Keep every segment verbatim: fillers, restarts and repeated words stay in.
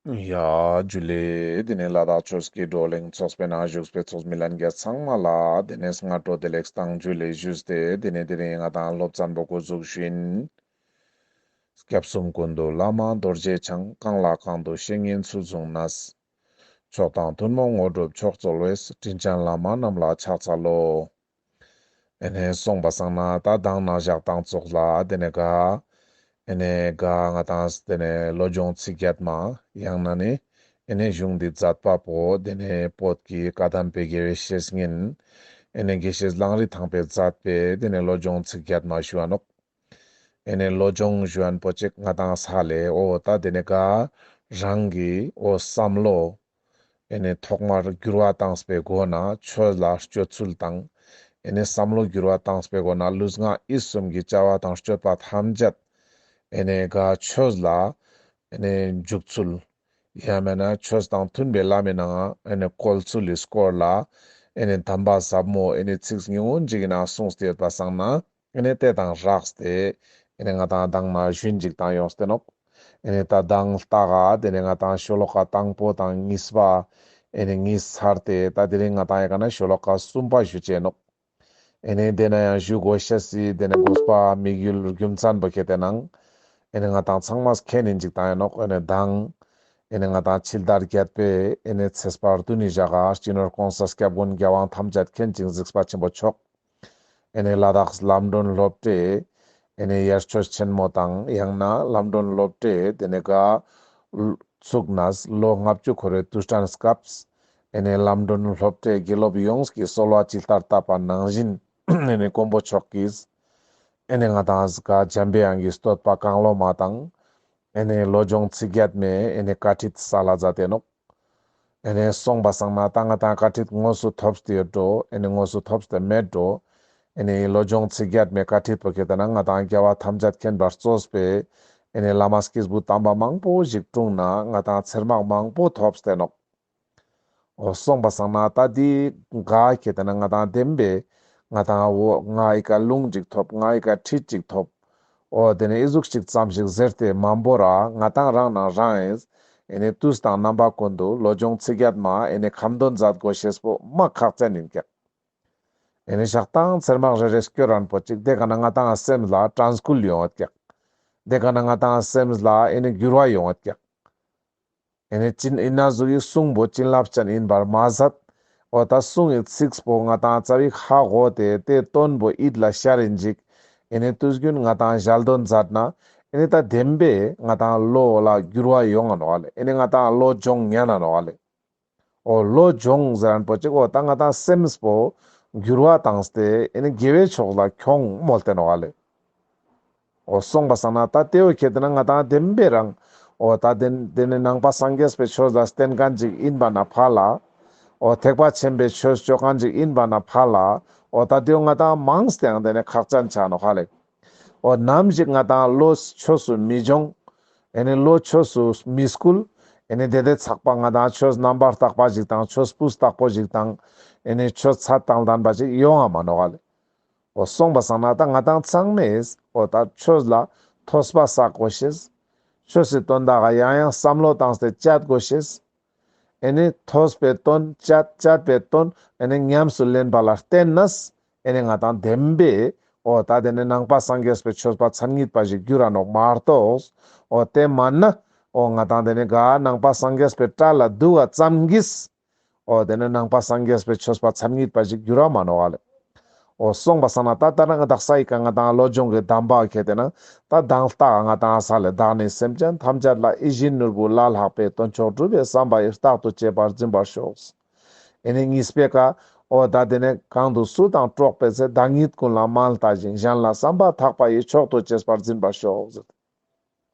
ཡ་ཇུ་ལེ། དེ་ནས་ལ་དྭགས་ཆོས་ཀྱི་བགྲོ་གླེང་ཚོགས་པའི་ནང་བཞུགས་པའི་ཚོགས་མི་ལྷན་རྒྱས་ཚང་མ་ལ་དེ་ནས་སྔ་དྲོ་བདེ་ལེགས་དང་ཇུ་ལེ་ཞུས་ཏེ། དེ་ནས་དེ་རིང་ང་དང་སློབ་ཚན་པོ་འགོ་འཛུགས་ཤིན། སྐྱབས་གསུམ་ཀུན་འདུས་བླ་མ་རྡོ་རྗེ་འཆང་། གང་ལ་གང་འདུལ་བཤེས་གཉེན་ཚུལ་བཟུང་ནས། མཆོག་དང་ཐུན་མོང་དངོས་གྲུབ་མཆོག་སྩོལ་བའི། དྲིན་ཅན་བླ་མ་རྣམས་ལ་ཕྱག་འཚལ་ལོ། ཨེ་ནེ་སོང་པ་སང་ན་ད་མདང་ནང་ཞག་དང་ཙོགས་ལ་དེ་ནས་ག་ཨེ་ནེ་ག་ང་དང་དེ་ནས་བློ་སྦྱོང་ཚིག་བརྒྱད་མ་ཡང་ན་ནི་ཨེ་ནེ་གཞུང་འདི་མཛད་པ་པོ་དེ་ནས་བོད་ཀྱི་བཀའ་གདམས་པའི་དགེ་བའི་བཤེས་གཉེན་ཨེ་ནེ་དགེ་བཤེས་གླང་རི་ཐང་པས་མཛད་པའི་དེ་ནས་བློ་སྦྱོང་ཚིག་བརྒྱད་མ་ཞུ་བ་ནོག། ཨེ་ནེ་བློ་སྦྱོང་ཞུ་བ་པོ་ཅིག་ང་དང་ས་ལེ་འོ་ད་དེ་ནས་ག་རང་གི་འོ་བསམ་བློ་ཨེ་ནེ་ཐོག་མར་འགྱུར་བ་བཏང་པའི་སྒོ་ནས་ཆོས་ལ་སྤྱོད་ཚུལ་དང་། ཨེ་ནེ་བསམ་བློ་འགྱུར་བ་བཏང་པའི་སྒོ་ནས་ལུས་ངག་ཡིད་གསུམ་གྱི་བྱ་བ་དང་སྤྱོད་པ་ཐམས་ཅད་ཨེ་ནེ་ག་ཆོས་ལ་ཨེ་ནེ་འཇུག་ཚུལ། ཡང་མེད་ན་ཆོས་དང་མཐུན་པའི་ལམ་མི་ནང་ཨེ་ནེ་བཀོལ་ཚུལ་ལི་སྐོར་ལ་ཨེ་ནེ་དམ་པ་ཟབ་མོ་ཨེ་ནེ་ཚིག་ཉུང་ངུན་ཅིག་གི་ནང་གསུངས་ཏེ་ཡོད་པ་སང་ན། ཨེ་ནེ་དེ་དང་སྦྲགས་ཏེ་ཨེ་ནེ་ང་དང་མདང་ནང་ཞུན་ཅིག་དང་ཡོངས་ཏེ་ནོག། ཨེ་ནེ་ད་མདང་ལྟ་ག་དེ་ནས་ང་དང་ཤོ་ལོ་ཀ་དང་པོ་དང་གཉིས་པ་ཨེ་ནེ་གཉིས་ཚར་ཏེ་ད་དེ་རིང་ང་དང་ཡ་ག་ན་ཤོ་ལོ་ཀ་གསུམ་པ་ཞུ་ཅེས་ནོག། ཨེ་ནེ་དེ་ན་ཡང་ཞུ་དགོས་ཤེས་སི་དེ་ནས་དགོས་པ་དམིགས་ཡུལ་རྒྱུ་མཚན་པོ་ཁེ་ཏེ་ནང་ཨེ་ནེ་ང་དང་ཚང་མས་མཁྱེན་ནིན་ཅིག་དང་ཡིན་ནོག། ཨེ་ནེ་མདང་ཨེ་ནེ་ང་དང་ཕྱི་ཟླ་བརྒྱད་པའི་ཨེ་ནེ་ཚེས་པ་བདུན་ནི་ཞག་ག་སྤྱི་ནོར་གོང་ས་སྐྱབས་མགོན་རྒྱལ་དབང་ཐམས་ཅད་མཁྱེན་ཅིང་གཟིགས་པ་ཆེན་པོ་མཆོག། ཨེ་ནེ་ལ་དྭགས་ལམ་སྒྲོན་སློབ་གྲྭའི་ཨེ་ནེ་དབྱར་ཆོས་ཆེན་མོ་དང་ཡང་ན་ལམ་སྒྲོན་སློབ་གྲྭའི་དེ་ནས་ག་ཚུགས་ནས་ལོ་ལྔ་བཅུ་འཁོར་བའི་དུས་དྲན་སྐབས་ཨེ་ནེ་ལམ་སྒྲོན་སློབ་གྲྭའི་དགེ་སློབ་ཡོངས་ཀྱིས་གསོལ་བ་ཇི་ལྟར་བཏབ་པ་ནང་བཞིན་ཨེ་ནེ་མགོན་པོ་མཆོག་གིས་ཨེ་ནེ་ང་དང་ག་འཇམ་པའི་དབྱངས་ཀྱི་བསྟོད་པ་གང་བློ་མ་དང་ཨེ་ནེ་བློ་སྦྱོང་ཚིག་བརྒྱད་མའི་ཨེ་ནེ་བཀའ་ཁྲིད་སལ་ལ་མཛད་དེ་ནོག། ཨེ་ནེ་སོང་པ་སང་ན་ད་ང་དང་བཀའ་ཁྲིད་དངོས་སུ་ཐོབ་སྟེ་ཡོད་འགྲོ། ཨེ་ནེ་དངོས་སུ་ཐོབ་སྟེ་མེད་འགྲོ། ཨེ་ནེ་བློ་སྦྱོང་ཚིག་བརྒྱད་མའི་བཀའ་ཁྲིད་པོ་ཁེ་ཏེ་ན་ང་དང་རྒྱལ་བ་ཐམས་ཅད་མཁྱེན་པས་གཙོས་པའི་ཨེ་ནེ་བླ་མ་སྐྱེས་བུ་དམ་པ་མང་པོ་ཞིག་འཁྲུངས་ན་ང་དང་ཚེར་མ་མང་པོ་ཐོབ་སྟེ་ནོག། འོ་སོང་པ་སང་ན་ད་འདི་ག་ཁེ་ཏེ་ན་ང་དང་བདེན་པའི་ང་དང་འོ་ང་ཨི་ཀ་ལུང་ཅིག་ཐོབ། ང་ཨི་ཀ་ཁྲིད་ཅིག་ཐོབ། འོ་དེ་ནས་ཨི་ཟུག་ཅིག་ཙམ་ཞིག་ཟེར་ཏེ་མ་འབོར་ར་ང་དང་རང་ནང་རང་ཨིན། ཨེ་ནེ་དུས་དང་རྣམ་པ་ཀུན་ཏུ་བློ་སྦྱོང་ཚིག་བརྒྱད་མ་ཨེ་ནེ་ཁ་འདོན་མཛད་དགོས་ཤེས་པོ་མ་ཁག་ཅན་ཨིན་ཀྱག། ཨེ་ནེ་ཞག་དང་ཚེར་མ་རེ་རེ་སྐྱོར་རན་པོ་ཅིག་དེ་ག་ན་ང་དང་སེམས་ལ་དྲན་སྐུལ་ཡོང་ངད་ཀྱག། དེ་ག་ན་ང་དང་སེམས་ལ་ཨེ་ནེ་འགྱུར་བ་ཡོང་ངད་ཀྱག། ཨེ་ནེ་ཅི་ཨིན་ན་ཟུག་གི་གསུང་པོ་བྱིན་རླབས་ཅན་ཨིན་པར་མ་ཟད། འོ་ད་གསུང་གི་ཚིག་པོ་ང་དང་རྩ་བའི་ཧ་གོ་སྟེ་དེ་དོན་པོ་ཡིད་ལ་ཤར་ཨིན་ཅིག། ཨེ་ནེ་དུས་རྒྱུན་ང་དང་ཞལ་འདོན་མཛད་ན་ཨེ་ནེ་ད་བདེན་པའི་ང་དང་བློ་ལ་འགྱུར་བ་ཡོང་ང་ནོག་ལེ། ཨེ་ནེ་ང་དང་བློ་སྦྱོང་ཉན་ན་ནོག་ལེ། འོ་བློ་སྦྱོང་ཟེར་རན་པོ་ཅིག་འོ་ད་ང་དང་སེམས་པོ་འགྱུར་བ་བཏང་སྟེ་ཨེ་ནེ་དགེ་བའི་ཕྱོགས་ལ་ཁྱོང་མོལ་ཏེ་ནོག་ལེ། འོ་སོང་པ་སང་ན་ད་དེ་བོ་ཁེ་ཏེ་ན་ང་དང་བདེན་པའི་རང་འོ་ད་དེ་དེ་ནི་ནང་པ་སངས་རྒྱས་པའི་ཆོས་ལ་བརྟེན་མཁན་ཅིག་ཨིན་པ་ན་ཕ་ལ། འོ་ཐེག་པ་ཆེན་པོའི་ཆོས་སྤྱོད་མཁན་ཅིག་ཨིན་པ་ན་ཕ་ལ། འོ་ད་དེ་བོ་ང་དང་མང་སྟེ་ཡང་དེ་ནི་ཁག་ཅན་ཆ་ནོག་ཧ་ལེ། འོ་ནམ་ཞིག་ང་དང་བློ་ཆོས་སུ་མི་སྦྱོང་། ཨེ་ནེ་བློ་ཆོས་སུ་མི་སྐུལ། ཨེ་ནེ་དེ་དེ་ཚགས་པ་ང་དང་ཆོས་རྣམ་པར་དག་པ་ཞིག་དང་ཆོས་སྤུས་དག་པོ་ཞིག་དང་ཨེ་ནེ་ཆོས་ཚད་དང་ལྡན་པ་ཞིག་ཡོང་ང་མ་ནོག་ལེ། འོ་སོང་པ་སང་ན་ད་ང་དང་ཚང་མས་འོ་ད་ཆོས་ལ་ཐོས་པ་བསགས་དགོས་ཤེས། ཆོས་སི་དོན་དག་ག་ཡང་ཡང་བསམ་བློ་བཏང་སྟེ་དཔྱད་དགོས་ཤེས། ཨེ་ནེ་ཐོས་པའི་དོན་དཔྱད་དཔྱད་པའི་དོན་ཨེ་ནེ་ཉམས་སུ་ལེན་པ་ལ་བརྟེན་ནས་ཨེ་ནེ་ང་དང་བདེན་པའི་འོ་ད་དེ་ནི་ནང་པ་སངས་རྒྱས་པའི་ཆོས་པ་མཚན་ཉིད་པ་ཞིག་འགྱུར་ར་ནོག་མ་གཏོགས། འོ་དེ་མན་ན་འོ་ང་དང་དེ་ནི་ག་ནང་པ་སངས་རྒྱས་པའི་གྲལ་ལ་འདུ་བ་ཙམ་གྱིས། འོ་དེ་ནི་ནང་པ་སངས་རྒྱས་པའི་ཆོས་པ་མཚན་ཉིད་པ་ཞིག་འགྱུར་བ་མ་ནོག་ལེ། འོ་སོང་པ་སང་ན་ད་ལྟ་རང་དག་ས་ཡི་ཀ་ང་དང་བློ་སྦྱོང་གི་གདམས་པ་ཁེ་ཏེ་ན་ད་མདང་ལྟ་ག་ང་དང་ས་ལེ། བདག་ནི་སེམས་ཅན་ཐམས་ཅད་ལ། ཡིད་བཞིན་ནོར་བུ་ལ་ལྷག་པའི། དོན་མཆོག་སྒྲུབ་པའི་བསམ་པ་ཡིས། རྟག་ཏུ་གཅེས་པར་འཛིན་པར་ཤོག། ཨེ་ནེ་གཉིས་པའི་ཀ་འོ་ད་དེ་ནི་གང་དུ་སུ་དང་འགྲོགས་པའི་ཚེ། བདག་ཉིད་ཀུན་ལ་མ་ལྟ་ཞིང་། གཞན་ལ་བསམ་པ་ཐག་པ་ཡིས། མཆོག་ཏུ་གཅེས་པར་འཛིན་པར་ཤོག་ཟེར།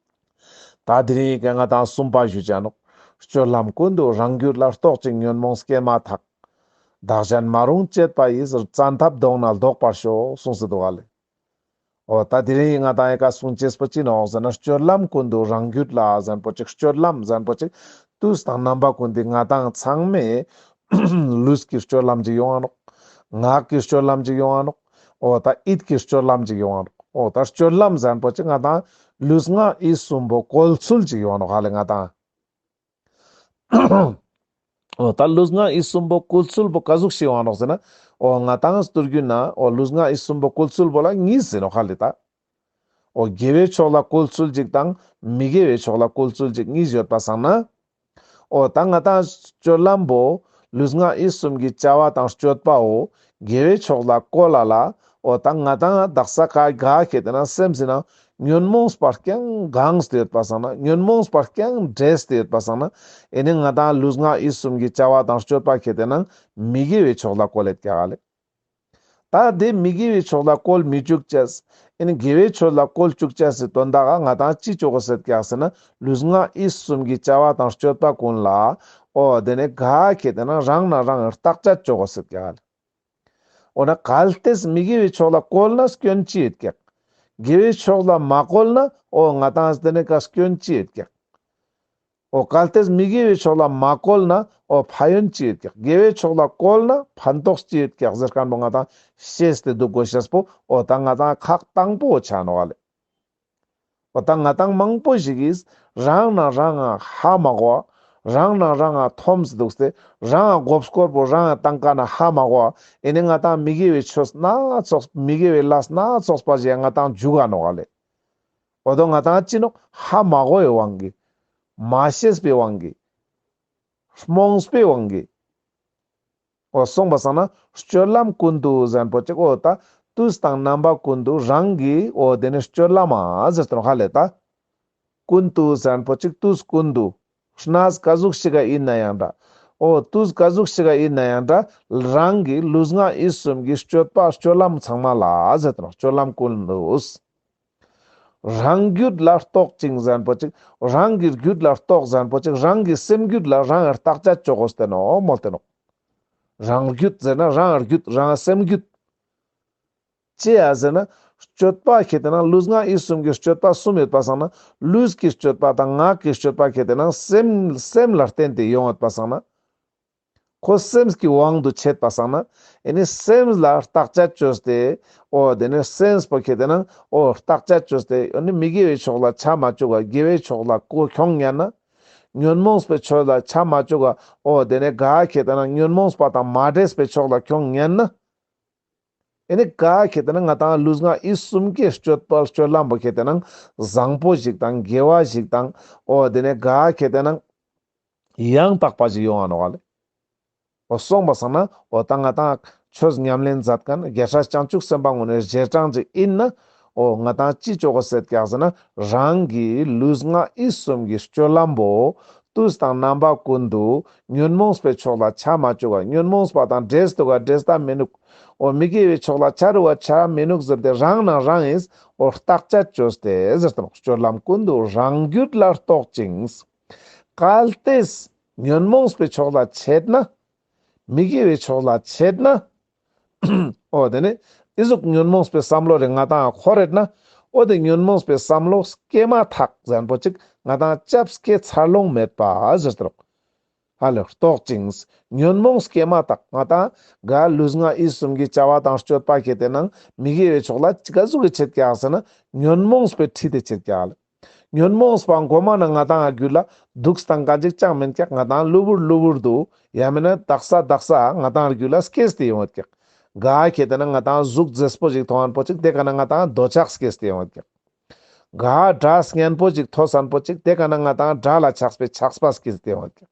ད་དེ་རིང་གི་ང་དང་གསུམ་པ་ཞུ་ཅེས་ནོག། སྤྱོད་ལམ་ཀུན་ཏུ་རང་རྒྱུད་ལ། རྟོག་ཅིང་ཉོན་མོངས་སྐྱེས་མ་ཐག། བདག་གཞན་མ་རུངས་བྱེད་པ་ཡིས། བཙན་ཐབས་གདོང་ནས་བཟློག་པར་ཤོག་གསུངས་སེ་འདུག་ག་ལེ། འོ་ད་དེ་རིང་ང་དང་ཡི་ཀ་གསུང་ཅེས་པོ་ཅི་ནོག་ཟེར་ན། སྤྱོད་ལམ་ཀུན་ཏུ་རང་རྒྱུད་ལ་ཟེར་པོ་ཅིག། སྤྱོད་ལམ་ཟེར་པོ་ཅིག་དུས་དང་རྣམ་པ་ཀུན་ཏུ་ང་དང་ཚང་མའི་ལུས་ཀྱི་སྤྱོད་ལམ་ཅིག་ཡོང་ང་ནོག། ངག་གི་སྤྱོད་ལམ་ཅིག་ཡོང་ང་ནོག། འོ་ད་ཡིད་ཀྱི་སྤྱོད་ལམ་ཅིག་ཡོང་ང་ནོག། འོ་ད་སྤྱོད་ལམ་ཟེར་པོ་ཅིག་ང་དང་ལུས་ངག་ཡིད་གསུམ་པོ་བཀོལ་ཚུལ་ཅིག་ཡོང་ང་ནོག་ཧ་ལེ་ང་དང་། འོ་ད་ལུས་ངག་ཡིད་གསུམ་པོ་བཀོལ་ཚུལ་པོ་ག་ཟུག་ཞིག་ཡོང་ནོག་ཟེར་ན། འོ་ང་ཏང་སྟོད་རྒྱུད་ན་འོ་ལུས་ངག་ཡིད་གསུམ་པོ་བཀོལ་ཚུལ་པོ་ལ་གཉིས་ཟེར་ནོག་ཧ་ལེ་ད། འོ་དགེ་བའི་ཕྱོགས་ལ་བཀོལ་ཚུལ་ཅིག་དང་མི་དགེ་བའི་ཕྱོགས་ལ་བཀོལ་ཚུལ་ཅིག་གཉིས་ཡོད་པ་སང་ན། འོ་ད་ང་ཏང་སྤྱོད་ལམ་པོ་ལུས་ངག་ཡིད་གསུམ་གྱི་བྱ་བ་དང་སྤྱོད་པའོ། དགེ་བའི་ཕྱོགས་ལ་བཀོལ་ལ་ལ། འོ་ད་ང་ཏང་དག་ས་ག་ག་ཁེ་ཏེ་ན་སེམས་སི་ནང་ཉོན་མོངས་པ་རྐྱང་གང་སྟེ་ཡོད་པ་སང་ན། ཉོན་མོངས་པ་རྐྱང་འདྲེས་ཏེ་ཡོད་པ་སང་ན། ཨེ་ནི་ང་ཏང་ལུས་ངག་ཡིད་གསུམ་གྱི་བྱ་བ་དང་སྤྱོད་པ་ཁེ་ཏེ་ན་མི་དགེ་བའི་ཕྱོགས་ལ་བཀོལ་ལེད་ཀྱག་ལེ། ད་དེ་མི་དགེ་བའི་ཕྱོགས་ལ་བཀོལ་མི་བཅུག་ཅེས། ཨེ་ནི་དགེ་བའི་ཕྱོགས་ལ་བཀོལ་བཅུག་ཅེས་སི་དོན་དག་ག་ང་ཏང་ཅི་ཅོ་གོས་ཟེར་ཀྱག་ཟེར་ན། ལུས་ངག་ཡིད་གསུམ་གྱི་བྱ་བ་དང་སྤྱོད་པ་ཀུན་ལ། འོ་དེ་ནི་ག་ཁེ་ཏེ་ན་རང་ན་རང་བརྟག་དཔྱད་ཅོ་གོས་ཟེར་ཀྱག་ལེ། འོ་ན་གལ་ཏེ་མི་དགེ་བའི་ཕྱོགས་ལ་བཀོལ་ན་སྐྱོན་ཅི་ཡོད་ཀྱག། དགེ་བའི་ཕྱོགས་ལ་མ་བཀོལ་ན་འོ་ང་ཏང་དེ་ནི་ག་སྐྱོན་ཅི་ཡོད་ཀྱག། འོ་གལ་ཏེ་མི་དགེ་བའི་ཕྱོགས་ལ་མ་བཀོལ་ན་འོ་ཕན་ཡོན་ཅི་ཡོད་ཀྱག། དགེ་བའི་ཕྱོགས་ལ་བཀོལ་ན་ཕན་ཐོགས་ཅི་ཡོད་ཀྱག་ཟེར་མཁན་པོ་ང་ཏང་ཤེས་ཏེ་འདུག་དགོས་ཤེས་པོ་འོ་ད་ང་ཏང་ཁག་དང་པོ་ཆ་ནོག་ལེ། འོ་ད་ང་ཏང་མང་པོ་ཞིག་གིས་རང་ན་རང་ང་ཧ་མ་གོ་བ། རང་ན་རང་ང་འཐོམས་འདུག་སྟེ་རང་ང་མགོ་སྐོར་པོ་རང་ང་བཏང་ཀ་ན་ཧ་མ་གོ་བ། ཨེ་ནི་ང་ཏང་མི་དགེ་བའི་ཆོས་སྣ་ཚོགས་མི་དགེ་བའི་ལས་སྣ་ཚོགས་པ་ཞིག་ང་ཏང་འཇུག་ག་ནོག་ལེ། འོ་དོ་ང་ཏང་ཅི་ནོག་ཧ་མ་གོ་བའི་དབང་གིས། མ་ཤེས་པའི་དབང་གིས། རྨོངས་པའི་དབང་གིས། འོ་སོང་པ་སང་ན་སྤྱོད་ལམ་ཀུན་ཏུ་ཟེར་མཁན་པོ་ཅིག། འོ་ད་དུས་དང་རྣམ་པ་ཀུན་ཏུ་རང་གི་འོ་དེ་ནི་སྤྱོད་ལམ་མ་ཟེར་ཏེ་ནོག་ཧ་ལེ་ད། ཀུན་ཏུ་ཟེར་མཁན་པོ་ཅིག་དུས་ཀུན་ཏུ། གནས་ག་ཟུག་ཞིག་ག་ཡིན་ན་ཡང་འདྲ། འོ་དུས་ག་ཟུག་ཞིག་ག་ཡིན་ན་ཡང་འདྲ། རང་གི་ལུས་ངག་ཡིད་གསུམ་གྱི་སྤྱོད་པ་སྤྱོད་ལམ་ཚང་མ་ལ་ཟེར་ཏེ་ནོག་སྤྱོད་ལམ་ཀུན་ཏུ། རང་རྒྱུད་ལ་རྟོག་ཅིང་ཟེར་མཁན་པོ་ཅིག། རང་གི་རྒྱུད་ལ་རྟོག་ཟེར་མཁན་པོ་ཅིག། རང་གི་སེམས་རྒྱུད་ལ་རང་བརྟག་དཔྱད་ཅོ་གོས་ཏེ་ནོག་མོལ་ཏེ་ནོག། རང་རྒྱུད་ཟེར་ན་རང་རྒྱུད་རང་སེམས་རྒྱུད། ཅི་ཡ་ཟེར་ན་སྤྱོད་པ་ཁེ་ཏེ་ན་ལུས་ངག་ཡིད་གསུམ་གྱི་སྤྱོད་པ་གསུམ་ཡོད་པ་སང་ན། ལུས་ཀྱི་སྤྱོད་པ་དང་ངག་གི་སྤྱོད་པ་ཁེ་ཏེ་ན་སེམས་སེམས་ལ་བརྟེན་ཏེ་ཡོང་ཡོད་པ་སང་ན། ཁོ་སེམས་ཀྱི་དབང་དུ་ཆད་པ་སང་ན། ཨེ་ནི་སེམས་ལ་བརྟག་དཔྱད་ཅོས་ཏེ། འོ་དེ་ནི་སེམས་པོ་ཁེ་ཏེ་ན་འོ་བརྟག་དཔྱད་ཅོས་ཏེ། ཨེ་ནི་མི་དགེ་བའི་ཕྱོགས་ལ་ཆ་མ་བཅུག་ག་དགེ་བའི་ཕྱོགས་ལ་ཁོ་ཁྱོང་ཉན་ན། ཉོན་མོངས་པའི་ཕྱོགས་ལ་ཆ་མ་བཅུག་ག་འོ་དེ་ནི་ག་ཁེ་ཏེ་ན་ཉོན་མོངས་པ་དང་མ་འདྲེས་པའི་ཕྱོགས་ལ་ཁྱོང་ཉན་ན། ཨེ་ནི་ག་ཁེ་ཏེ་ན་ང་ཏང་ལུས་ངག་ཡིད་གསུམ་གྱི་སྤྱོད་པ་སྤྱོད་ལམ་པོ་ཁེ་ཏེ་ན་བཟང་པོ་ཞིག་དང་དགེ་བ་ཞིག་དང་། འོ་དེ་ནི་ག་ཁེ་ཏེ་ན་ཡང་དག་པ་ཞིག་ཡོང་ང་ནོག་ལེ། འོ་སོང་པ་སང་ན་འོ་ད་ང་ཏང་ཆོས་ཉམས་ལེན་མཛད་མཁན་རྒྱལ་སྲས་བྱང་ཆུབ་སེམས་དཔའ་ངོ་ནས་རྗེས་འབྲང་ཅིག་ཡིན་ན། འོ་ང་ཏང་ཅི་ཅོ་གོས་ཟེར་ཀྱག་ཟེར་ན། རང་གི་ལུས་ངག་ཡིད་གསུམ་གྱི་སྤྱོད་ལམ་པོ་དུས་དང་རྣམ་པ་ཀུན་ཏུ་ཉོན་མོངས་པའི་ཕྱོགས་ལ་ཆ་མ་བཅུག་ག། ཉོན་མོངས་པ་དང་འདྲེས་འདུག་ག་འདྲེས་ད་མི་ནུག། འོ་མི་དགེ་བའི་ཕྱོགས་ལ་ཆ་རུག་ག་ཆ་མི་ནུག་ཟེར་ཏེ་རང་ན་རང་ཡིས་འོ་བརྟག་དཔྱད་ཅོས་ཏེ་ཟེར་ཏེ་ནོག། སྤྱོད་ལམ་ཀུན་ཏུ་རང་རྒྱུད་ལ་རྟོག་ཅིང་། གལ་ཏེ་ཉོན་མོངས་པའི་ཕྱོགས་ལ་ཆད་ན། མི་དགེ་བའི་ཕྱོགས་ལ་ཆད་ན། འོ་དེ་ནི་ཨི་ཟུག་ཉོན་མོངས་པའི་བསམ་བློ་རེ་ང་ཏང་འཁོར་རེད་ན། འོ་དེ་ཉོན་མོངས་པའི་བསམ་བློ་སྐྱེས་མ་ཐག་ཟེར་མཁན་པོ་ཅིག་ང་ཏང་ཅབས་སྐྱེ་འཚར་ལོངས་མེད་པ་ཟེར་ཏེ་རོག། ཧ་ལེ་རྟོག་ཅིང་། ཉོན་མོངས་སྐྱེས་མ་ཐག་ང་ཏང་ག་ལུས་ངག་ཡིད་གསུམ་གྱི་བྱ་བ་དང་སྤྱོད་པ་ཁེ་ཏེ་ན་མི་དགེ་བའི་ཕྱོགས་ལ་ཅི་ག་ཟུག་གི་ཆད་ཀྱག་ཟེར་ན། ཉོན་མོངས་པའི་ཁྲིད་དེ་ཆད་ཀྱག་ལེ། ཉོན་མོངས་པ་མགོ་མ་ན་ང་ཏང་རྒྱུད་ལ་དུག་སྟེ་ཀ་ཅིག་ཅང་མེན་ཀྱག། ང་ཏང་གློ་བུར་གློ་བུར་དུ་ཡང་མེན་ན་དག་ས་དག་ས་ང་ཏང་རྒྱུད་ལ་སྐྱེས་ཏེ་ཡོང་ཡོད་ཀྱག། ག་ཁེ་ཏེ་ན་ང་ཏང་གཟུགས་མཛེས་པོ་ཞིག་མཐོང་ཡན་པོ་ཅིག་དེ་ཀ་ན་ང་ཏང་འདོད་ཆགས་སྐྱེས་ཏེ་ཡོང་ཡོད་ཀྱག། ག་སྒྲ་སྙན་པོ་ཞིག་ཐོས་ཡན་པོ་ཅིག་དེ་ཀ་ན་ང་ཏང་སྒྲ་ལ་ཆགས་པའི་ཆགས་པ་སྐྱེས་ཏེ་ཡོང་ཡོད་ཀྱག།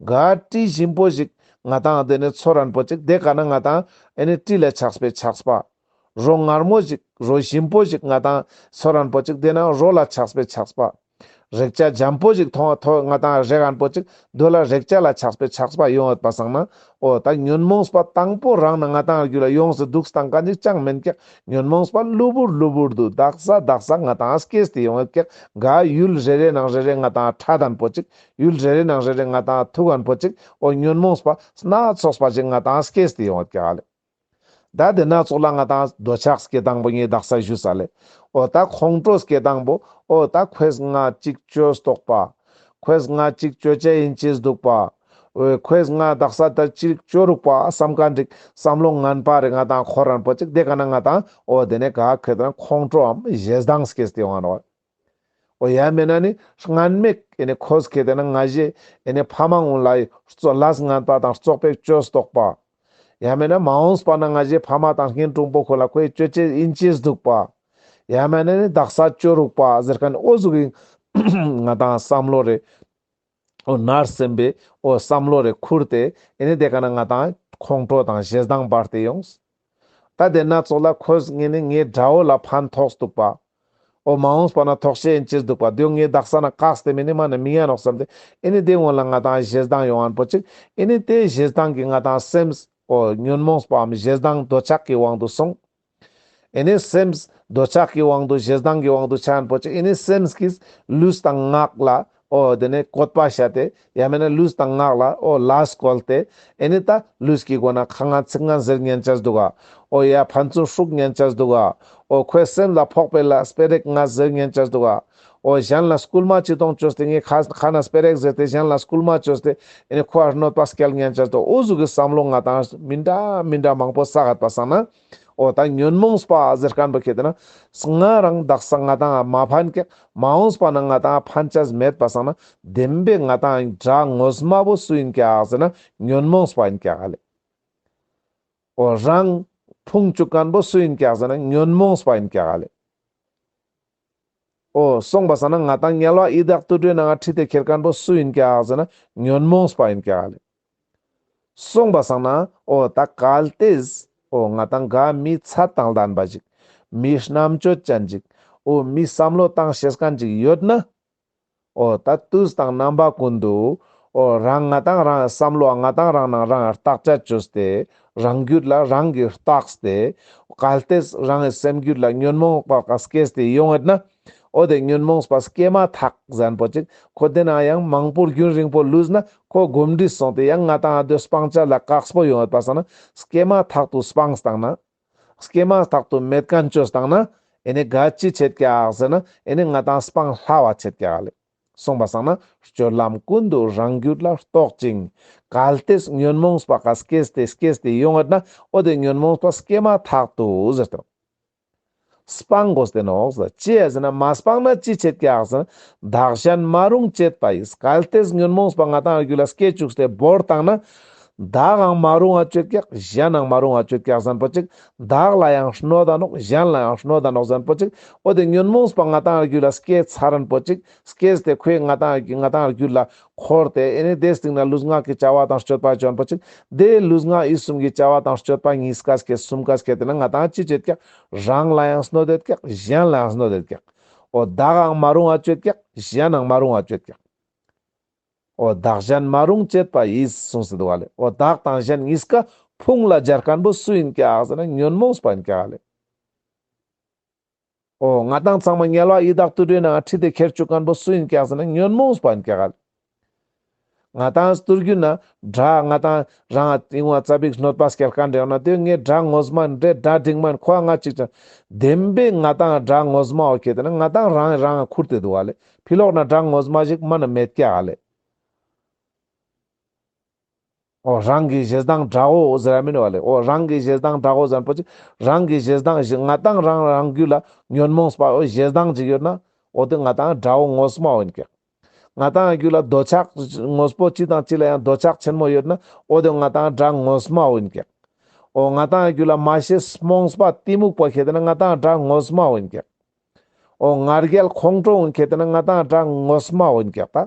ག་དྲི་ཞིམ་པོ་ཞིག་ང་ཏང་དེ་ནི་ཚོར་ཡན་པོ་ཅིག་དེ་ཀ་ན་ང་ཏང་ཨེ་ནི་དྲི་ལ་ཆགས་པའི་ཆགས་པ། རོ་མངར་མོ་ཞིག་རོ་ཞིམ་པོ་ཞིག་ང་ཏང་ཚོར་ཡན་པོ་ཅིག་དེ་ན་རོ་ལ་ཆགས་པའི་ཆགས་པ། རེག་བྱ་འཇམ་པོ་ཞིག་མཐོང་ཐོ་ང་ཏང་རེག་ཡན་པོ་ཅིག་དེ་ལ་རེག་བྱ་ལ་ཆགས་པའི་ཆགས་པ་ཡོང་ཡོད་པ་སང་ན། འོ་ད་ཉོན་མོངས་པ་དང་པོ་རང་ན་ང་ཏང་རྒྱུད་ལ་ཡོངས་སུ་དུག་སྟེ་ཀ་ཅིག་ཅང་མེན་ཀྱག། ཉོན་མོངས་པ་གློ་བུར་གློ་བུར་དུ་དག་ས་དག་ས་ང་ཏང་སྐྱེས་ཏེ་ཡོང་ཡོད་ཀྱག། ག་ཡུལ་རེ་རེ་ནང་རེ་རེ་ང་ཏང་ཕྲད་ཡན་པོ་ཅིག། ཡུལ་རེ་རེ་ནང་རེ་རེ་ང་ཏང་ཐུག་ཡན་པོ་ཅིག། འོ་ཉོན་མོངས་པ་སྣ་ཚོགས་པ་ཞིག་ང་ཏང་སྐྱེས་ཏེ་ཡོང་ཡོད་ཀྱག་ལེ། ད་དེ་སྣ་ཚོགས་ལ་ང་ཏང་འདོད་ཆགས་སྐྱེ་སྟངས་པོ་ངས་དག་ས་ཞུས་ས་ལེ། འོ་ད་ཁོང་ཁྲོ་སྐྱེ་སྟངས་པོ། འོ་ད་ཁོས་ང་ཅིག་ཅོ་སྟོག་པ། ཁོས་ང་ཅིག་ཅོ་ཅེས་ཡིན་ཅེས་དུག་པ། འོ་ཁོས་ང་དག་ས་ད་ཅིག་ཅོ་རུག་པ་བསམ་ཀ་འགྲིག་བསམ་བློ་ངན་པ་རེ་ང་ཏང་འཁོར་ཡན་པོ་ཅིག་དེ་ཀ་ན་ང་ཏང་འོ་དེ་ནི་ག་ཁེ་ཏེ་ན་ཁོང་ཁྲོའམ་ཞེ་སྡང་སྐྱེས་ཏེ་ཡོང་ང་ནོག། འོ་ཡང་མེད་ན་ནི་སྔན་མེད་ཨེ་ནི་ཁོས་ཁེ་ཏེ་ན་ང་ཞེ་ཨེ་ནི་ཕ་མ་གུན་ལ་ལས་ངན་པ་དང་བཙོག་པ་ཅོས་ཏོག་པ། ཡང་མེད་ན་མ་འོངས་པ་ན་ང་ཞེ་ཕ་མ་དང་གཉེན་དྲུང་པོ་ཁོ་ལ་ཁོའི་ཅོ་ཅེས་ཨིན་ཅེས་འདུག་པ། ཡང་མེད་ན་ནི་དག་ས་ཅོ་རུག་པ་ཟེར་ཁན་འོ་ཟུག་གི་ང་དང་བསམ་བློ་རེ། འོ་ནར་སེམས་པའི་འོ་བསམ་བློ་རེ་ཁུར་ཏེ་ཨེ་ནི་དེ་ཀ་ན་ང་དང་ཁོང་ཁྲོ་དང་ཞེ་སྡང་འབར་ཏེ་ཡོངས། ད་དེ་ན་ཙོགས་ལ་ཁོས་ངེ་ནི་ངའི་དགྲ་བོ་ལ་ཕན་ཐོགས་འདུག་པ། འོ་མ་འོངས་པ་ན་ཐོགས་ཤེས་ཨིན་ཅེས་འདུག་པ། དེ་ངའི་དག་ས་ན་བཀག་སྟེ་མེ་ནི་མ་ན་མི་ཡ་ནོག་བསམ་སྟེ་ཨེ་ནི་དེ་སྔོན་ལ་ང་དང་ཞེ་སྡང་ཡོང་ཨན་པོ་ཅིག། ཨེ་ནི་དེ་ཞེ་སྡང་གི་ང་དང་སེམས་འོ་ཉོན་མོངས་པའམ་ཞེ་སྡང་འདོད་ཆགས་ཀྱི་དབང་དུ་སོང་། ཨེ་ནི་སེམས་འདོད་ཆགས་ཀྱི་དབང་དུ་ཞེ་སྡང་གི་དབང་དུ་ཆ་ཨན་པོ་ཅིག། ཨེ་ནི་སེམས་ཀྱིས་ལུས་དང་ངག་ལ་འོ་དེ་ནི་བཀོད་པ་བྱ་སྟེ་ཡང་མེད་ན་ལུས་དང་ངག་ལ་འོ་ལས་བཀོལ་ཏེ་ཨེ་ནི་ད་ལུས་ཀྱི་སྒོ་ན་ཁ་ངན་ཚིག་ངན་ཟེར་ཉན་ཅེས་འདུག་ག། འོ་ཡ་ཕན་ཚུན་ཤུགས་ཉན་ཅེས་འདུག་ག། འོ་ཁོའི་སེམས་ལ་ཕོག་པའི་ལ་སྤེ་ར་ཞིག་ང་ཟེར་ཉན་ཅེས་འདུག་ག། འོ་གཞན་ལ་སྐུལ་མ་ཅི་གཏོང་ཅོས་ཏེ་ངའི་ཁ་ཁ་ན་སྤེ་ར་ཞིག་ཟེར་ཏེ་གཞན་ལ་སྐུལ་མ་ཅོས་ཏེ་ཨེ་ནི་ཁོ་ཨ་གནོད་པ་སྐྱལ་ཉན་ཅེས་འདུག། འོ་ཟུག་གི་བསམ་བློ་ང་དང་མི་འདྲ་མི་འདྲ་མང་པོ་བསགས་ཡོད་པ་སང་ན། འོ་ད་ཉོན་མོངས་པ་ཟེར་ཁན་པོ་ཁེ་ཏེ་ན་སྔ་རང་དག་ས་ང་དང་མ་ཕན་ཀྱག། མ་འོངས་པ་ན་ང་དང་ཕན་ཅེས་མེད་པ་སང་ན་བདེན་པའི་ང་དང་དགྲ་ངོ་མ་བོ་སུ་ཨིན་ཀྱག་ཟེར་ན་ཉོན་མོངས་པ་ཨིན་ཀྱག་ལེ། འོ་རང་ཕུང་བཅུག་ཁན་པོ་སུ་ཨིན་ཀྱག་ཟེར་ན་ཉོན་མོངས་པ་ཨིན་ཀྱག་ལེ། འོ་སོང་པ་སང་ན་ང་དང་དམྱལ་བ་ཡི་དྭགས་དུད་འགྲོའི་ནང་ང་ཁྲིད་དེ་ཁྱེར་ཁན་པོ་སུ་ཨིན་ཀྱག་ཟེར་ན་ཉོན་མོངས་པ་ཨིན་ཀྱག་ལེ། སོང་པ་སང་ན་འོ་ད་གལ་ཏེ་འོ་ང་དང་ག་མི་ཚད་དང་ལྡན་པ་ཞིག། མི་རྣམ་དཔྱོད་ཅན་ཞིག། འོ་མི་བསམ་བློ་བཏང་ཤེས་ཁན་ཞིག་ཡོད་ན། འོ་ད་དུས་དང་རྣམ་པ་ཀུན་ཏུ་འོ་རང་ང་དང་རང་བསམ་བློ་ང་དང་རང་ནང་རང་བརྟག་དཔྱད་ཅོས་ཏེ་རང་རྒྱུད་ལ་རང་གིས་བརྟགས་ཏེ་གལ་ཏེ་རང་གི་སེམས་རྒྱུད་ལ་ཉོན་མོངས་པ་སྐྱེས་ཏེ་ཡོང་ཡོད་ན། འོ་དེ་ཉོན་མོངས་པ་སྐྱེས་མ་ཐག་ཟེར་ཁན་པོ་ཅིག། ཁོ་དེ་ན་ཡང་མང་པོ་རྒྱུན་རིང་པོ་ལུས་ན་ཁོ་གོམས་འདྲིས་སོང་སྟེ་ཡང་ང་དང་ཨ་དེ་སྤང་བྱ་ལ་དཀགས་པོ་ཡོང་ཡོད་པ་སང་ན་སྐྱེས་མ་ཐག་ཏུ་སྤངས་བཏང་ན། སྐྱེས་མ་ཐག་ཏུ་མེད་ཁན་ཅོས་བཏང་ན་ཨེ་ནི་ག་ཅི་ཆེད་ཀྱག་ཟེར་ན་ཨེ་ནི་ང་དང་སྤང་སླ་བ་ཆེད་ཀྱག་ལེ། སོང་པ་སང་ན་སྤྱོད་ལམ་ཀུན་ཏུ་རང་རྒྱུད་ལ་རྟོག་ཅིང་། གལ་ཏེ་ཉོན་མོངས་པ་ཀ་སྐྱེས་ཏེ་སྐྱེས་ཏེ་ཡོང་ཡོད་ན་འོ་དེ་ཉོན་མོངས་པ་སྐྱེས་མ་ཐག་ཏུ་ཟེར་ཏེ་སྤང་དགོས་ཏེ་ནོག་ཟེར། ཅི་ཡ་ཟེར་ན་མ་སྤངས་ན་ཅི་ཆེད་ཀྱག་ཟེར་ན་བདག་གཞན་མ་རུངས་བྱེད་པ་ཡིས། གལ་ཏེ་ཉོན་མོངས་པ་ང་དང་རྒྱུད་ལ་སྐྱེ་བཅུག་སྟེ་བོར་བཏང་ན། བདག་འང་མ་རུང་བ་ཅོད་ཀྱག། གཞན་འང་མ་རུང་བ་ཅོད་ཀྱག་ཟེར་ཁན་པོ་ཅིག། བདག་ལ་ཡང་གནོད་ད་ནོག། གཞན་ལ་ཡང་གནོད་ད་ནོག་ཟེར་ཁན་པོ་ཅིག། འོ་དེ་ཉོན་མོངས་པ་ང་དང་རྒྱུད་ལ་སྐྱེས་ཚར་ཁན་པོ་ཅིག། སྐྱེས་ཏེ་ཁོས་ང་དང་ང་དང་རྒྱུད་ལ་འཁོར་ཏེ་ཨེ་ནི་དེ་སྟིང་ན་ལུས་ངག་གི་བྱ་བ་དང་སྤྱོད་པ་ཅོ་ཁན་པོ་ཅིག། དེ་ལུས་ངག་ཡིད་གསུམ་གྱི་བྱ་བ་དང་སྤྱོད་པ་གཉིས་ཀ་སྐྱེས་གསུམ་ཀ་སྐྱེས་ཏེ་ན་ང་དང་ཅི་ཅོད་ཀྱག། རང་ལ་ཡང་གནོད་དེད་ཀྱག། གཞན་ལ་ཡང་གནོད་དེད་ཀྱག། འོ་བདག་འང་མ་རུང་བ་ཅོད་ཀྱག། གཞན་འང་མ་རུང་བ་ཅོད་ཀྱག། འོ་བདག་གཞན་མ་རུངས་བྱེད་པ་ཡིས་གསུངས་ཏེ་འདུག་ག་ལེ། འོ་བདག་དང་གཞན་གཉིས་ཀ་ཕུང་ལ་སྦྱར་ཁན་པོ་སུ་ཨིན་ཀྱག་ཟེར་ན་ཉོན་མོངས་པ་ཨིན་ཀྱག་ལེ། འོ་ང་དང་ཚང་མ་དམྱལ་བ་ཡི་དྭགས་དུད་འགྲོའི་ནང་ཁྲིད་དེ་ཁྱེར་བཅུག་ཁན་པོ་སུ་ཨིན་ཀྱག་ཟེར་ན་ཉོན་མོངས་པ་ཨིན་ཀྱག་ལེ། ང་དང་སྟོད་རྒྱུད་ན་དགྲ་ང་དང་རང་ཨིན་བ་ཙ་པིག་གནོད་པ་སྐྱེལ་ཁན་འདྲ་ཡོང་ན་དེ་ངའི་དགྲ་ངོ་མ་ཨིན་འདྲ་དགྲ་འབྲིང་མ་ཨིན་ཁོ་ང་ཅིག་ཅང་བདེན་པའི་ང་དང་དགྲ་ངོ་མ་འོ་ཁྱེད་དེ་ན་ང་དང་རང་རང་ཁུར་ཏེ་འདུག་ག་ལེ། ཕི་ལོག་ན་དགྲ་ངོ་མ་ཞིག་མ་ན་མེད་ཀྱག་ལེ། འོ་རང་གི་ཞེ་སྡང་དགྲ་བོ་ཟེར་ར་མིན་བ་ལེ། འོ་རང་གི་ཞེ་སྡང་དགྲ་བོ་ཟེར་ཁན་པོ་ཅིག། རང་གི་ཞེ་སྡང་ཞེ་ང་དང་རང་རང་རྒྱུད་ལ་ཉོན་མོངས་པ་འོ་ཞེ་སྡང་ཅིག་ཡོད་ན་འོ་དེ་ང་དང་དགྲ་བོ་ངོ་མ་འོ་ཨིན་ཀྱག། ང་དང་རྒྱུད་ལ་འདོད་ཆགས་དངོས་པོ་ཅི་དང་ཅི་ལ་ཡང་འདོད་ཆགས་ཆེན་མོ་ཡོད་ན་འོ་དེ་ང་དང་དགྲ་ངོ་མ་འོ་ཨིན་ཀྱག། འོ་ང་དང་རྒྱུད་ལ་མ་ཤེས་རྨོངས་པ་གཏི་མུག་པ་ཁྱེད་དེ་ན་ང་དང་དགྲ་ངོ་མ་འོ་ཨིན་ཀྱག། འོ་ང་རྒྱལ་ཁོང་ཁྲོ་འོ་ཁྱེད་དེ་ན་ང་དང་དགྲ་ངོ་མ་འོ་ཨིན་ཀྱག་ད།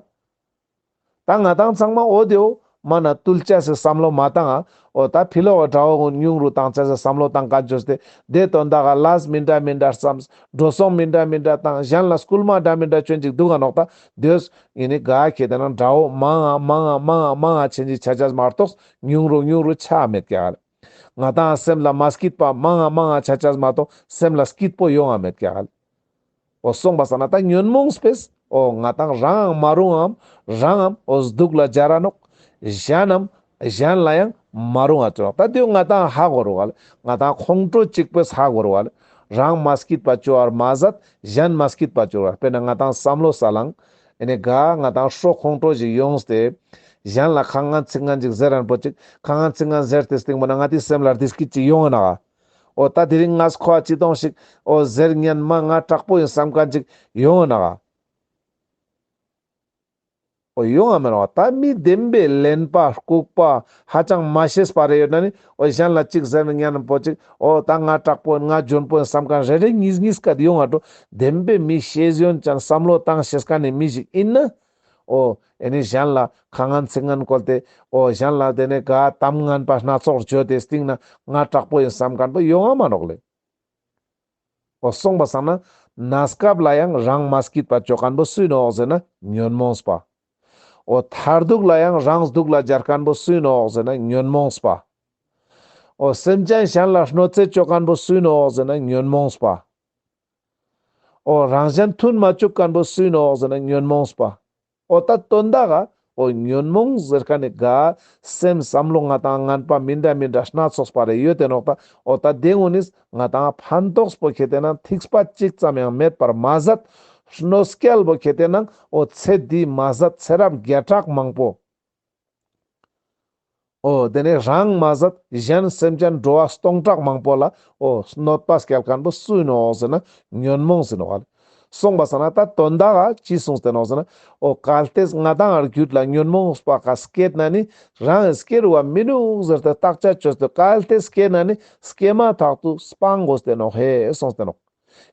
ད་ང་དང་ཚང་མ་འོ་དེའོ་མ་ན་བཏུལ་ཅེས་སི་བསམ་བློ་མ་བཏང་ང་། འོ་ད་ཕི་ལོག་གི་དགྲ་བོ་ཉུང་རུ་བཏང་ཅེས་སི་བསམ་བློ་བཏང་ཁན་ཅོས་ཏེ་དེ་དོན་དག་ག་ལས་མི་འདྲ་མི་འདྲ་བསམས། འགྲོ་སོང་མི་འདྲ་མི་འདྲ་བཏང་། གཞན་ལ་སྐུལ་མ་འདྲ་མི་འདྲ་ཅོ་ཨིན་ཅིག་འདུག་ག་ནོག། ད་དེས་ཨེ་ནི་ག་ཁྱེད་དེ་ན་དགྲ་བོ་མང་ང་མང་ང་མང་ང་མང་ང་ཆེན་ཅིག་ཆ་ཅེས་མ་གཏོགས་ཉུང་རུ་ཉུང་རུ་ཆ་མེད་ཀྱག་ལེ། ང་དང་སེམས་ལ་མ་སྐྱིད་པ་མང་ང་མང་ང་ཆ་ཅེས་མ་གཏོགས་སེམས་ལ་སྐྱིད་པོ་ཡོང་ང་མེད་ཀྱག་ལེ། འོ་སོང་པ་སང་ན་ད་ཉོན་མོངས་པས་འོ་ང་དང་རང་མ་རུང་ངམ་རང་ངམ་འོ་སྡུག་ལ་སྦྱར་ར་ནོག། གཞན་ནམ་གཞན་ལ་ཡང་མ་རུང་ང་ཅོ་ནོག། ད་དེ་ང་དང་ཧ་གོ་རུག་ག་ལེ། ང་དང་ཁོང་ཁྲོ་ཅིག་པོས་ཧ་གོ་རུག་ག་ལེ། རང་མ་སྐྱིད་པ་ཅོ་བར་མ་ཟད་གཞན་མ་སྐྱིད་པ་ཅོ་བར། དཔེར་ན་ང་དང་བསམ་བློ་ས་ལང་ཨེ་ནི་ག་ང་དང་ཧྲོ་ཁོང་ཁྲོ་ཞིག་ཡོངས་ཏེ་གཞན་ལ་ཁ་ངན་ཚིག་ངན་ཅིག་ཟེར་རན་པོ་ཅིག་ཁ་ངན་ཚིག་ངན་ཟེར་ཏེ་སྟིང་པོ་ན་ང་དེ་སེམས་ལ་བདེ་སྐྱིད་ཅིག་ཡོང་ང་ན་ག། འོ་ད་དེ་རིང་ངས་ཁོ་ཅི་གཏོང་ཞིག་འོ་ཟེར་ཉན་མ་ང་དྲག་པོ་ཡིན་བསམ་ཁན་ཅིག་ཡོང་ང་ན་ག། འོ་ཡོང་ང་མེད་ནོག། ད་མི་བདེན་པའི་གླེན་པ་ལྐུགས་པ་ཧ་ཅང་མ་ཤེས་པ་རེ་ཡོད་ན་ནི་འོ་གཞན་ལ་ཅིག་ཟེར་ན་ཉན་པོ་ཅིག་འོ་ད་ང་དྲག་པོ་ཡིན་ང་འཇོན་པོ་ཡིན་བསམ་མཁན་རེ་རེ་གཉིས་གཉིས་ཀ་ཡོང་ང་འགྲོ། བདེན་པའི་མི་ཤེས་ཡོན་ཅན་བསམ་བློ་བཏང་ཤེས་མཁན་ནི་མི་ཞིག་ཡིན་ན། འོ་ཨེ་ནི་གཞན་ལ་ཁ་ངན་ཚིག་ངན་བཀོལ་ཏེ་འོ་གཞན་ལ་དེ་ནས་ག་གཏམ་ངན་པ་སྣ་ཚོགས་བརྗོད་དེ་སྟིང་ན་ང་དྲག་པོ་ཡིན་བསམ་མཁན་པོ་ཡོང་ང་མ་ནོག་ལེ། འོ་སོང་པ་སང་ན་གནས་སྐབས་ལ་ཡང་རང་མ་སྐྱིད་པ་ཅོ་མཁན་པོ་སུ་ཡིན་ནོག་ཟེར་ན་ཉོན་མོངས་པ། འོ་མཐར་ཐུག་ལ་ཡང་རང་སྡུག་ལ་སྦྱར་མཁན་པོ་སུ་ཡིན་ནོག་ཟེར་ན་ཉོན་མོངས་པ། འོ་སེམས་ཅན་གཞན་ལ་གནོད་འཚེ་ཅོ་མཁན་པོ་སུ་ཡིན་ནོག་ཟེར་ན་ཉོན་མོངས་པ། འོ་རང་གཞན་མཐུན་མ་བཅུག་མཁན་པོ་སུ་ཡིན་ནོག་ཟེར་ན་ཉོན་མོངས་པ། འོ་ད་དོན་དག་ག་འོ་ཉོན་མོངས་ཟེར་མཁན་ནི་ག་སེམས་བསམ་བློ་ང་དང་ངན་པ་མི་འདྲ་མི་འདྲ་སྣ་ཚོགས་པ་རེ་ཡོད་དེ་ནོག་ད། འོ་ད་དེ་ངུ་ནིས་ང་དང་ཕན་ཐོགས་པོ་ཁེ་ཏེ་ན་ཐིགས་པ་གཅིག་ཙམ་ཡང་མེད་པར་མ་ཟད། གནོད་སྐྱེལ་པོ་ཁེ་ཏེ་ན་འོ་ཚེ་འདི་མ་ཟད་ཚེ་རབས་བརྒྱ་ཕྲག་མང་པོ། འོ་དེ་ནས་རང་མ་ཟད་གཞན་སེམས་ཅན་འགྲོ་བ་སྟོང་ཕྲག་མང་པོ་ལ་འོ་གནོད་པ་སྐྱེལ་མཁན་པོ་སུ་ཡིན་ནོག་ཟེར་ན་ཉོན་མོངས་ཡིན་ནོག་ལེ། སོང་པ་སང་ན་ད་དོན་དག་ག་ཅི་གསུངས་ཏེ་ནོག་ཟེར་ན། འོ་གལ་ཏེ་ང་དང་རྒྱུད་ལ་ཉོན་མོངས་པ་ག་སྐྱེས་ན་ནི་རང་སྐྱེ་རུ་བ་མི་ནུག་ཟེར་ཏེ་བརྟག་དཔྱད་བཅོས་ཏེ་གལ་ཏེ་སྐྱེས་ན་ནི་སྐྱེས་མ་ཐག་ཏུ་སྤང་དགོས་ཏེ་ནོག་ཧེ་གསུངས་ཏེ་ནོག།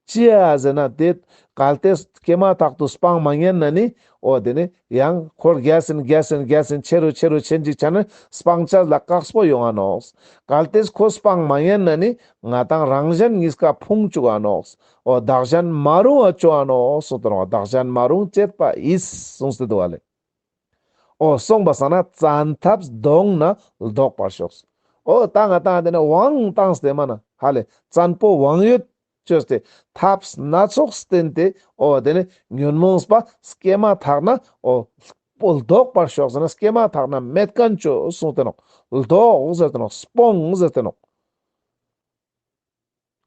ཅི་ཡ་ཟེར་ན་དེ་གལ་ཏེ་སྐྱེས་མ་ཐག་ཏུ་སྤང་མ་ཉན་ན་ནི་འོ་དེ་ནི་ཡང་འཁོར་རྒྱས་ཟིན་རྒྱས་ཟིན་རྒྱས་ཟིན་ཆེ་རུ་ཆེ་རུ་ཆེན་ཅིག་ཆ་ན་སྤང་ཅེས་ལ་དཀགས་པོ་ཡོང་ང་ནོག། གལ་ཏེ་ཁོ་སྤང་མ་ཉན་ན་ནི་ང་དང་རང་གཞན་གཉིས་ཀ་ཕུང་བཅུག་ག་ནོག། འོ་བདག་གཞན་མ་རུངས་པ་ཅོ་འ་ནོག་གསུངས་ཏེ་ནོག། བདག་གཞན་མ་རུངས་བྱེད་པ་ཡིས་གསུངས་ཏེ་འདུག་ག་ལེ། འོ་སོང་པ་སང་ན་བཙན་ཐབས་གདོང་ནས་བཟློག་པར་ཤོག། འོ་ད་ང་དང་དེ་ནས་དབང་བཏང་སྟེ་མ་ན་ཧ་ལེ་བཙན་པོ་དབང་ཡོད་བཅོས་ཏེ་ཐབས་སྣ་ཚོགས་བསྟེན་ཏེ་འོ་དེ་ནས་ཉོན་མོངས་པ་སྐྱེས་མ་ཐག་ན་འོ་བཟློག་པར་ཤོག་ཟེར་ན་སྐྱེས་མ་ཐག་ན་མེད་མཁན་ཅོ་གསུངས་ཏེ་ནོག། བཟློག་ཟེར་ཏེ་ནོག། སྤོང་ཟེར་ཏེ་ནོག།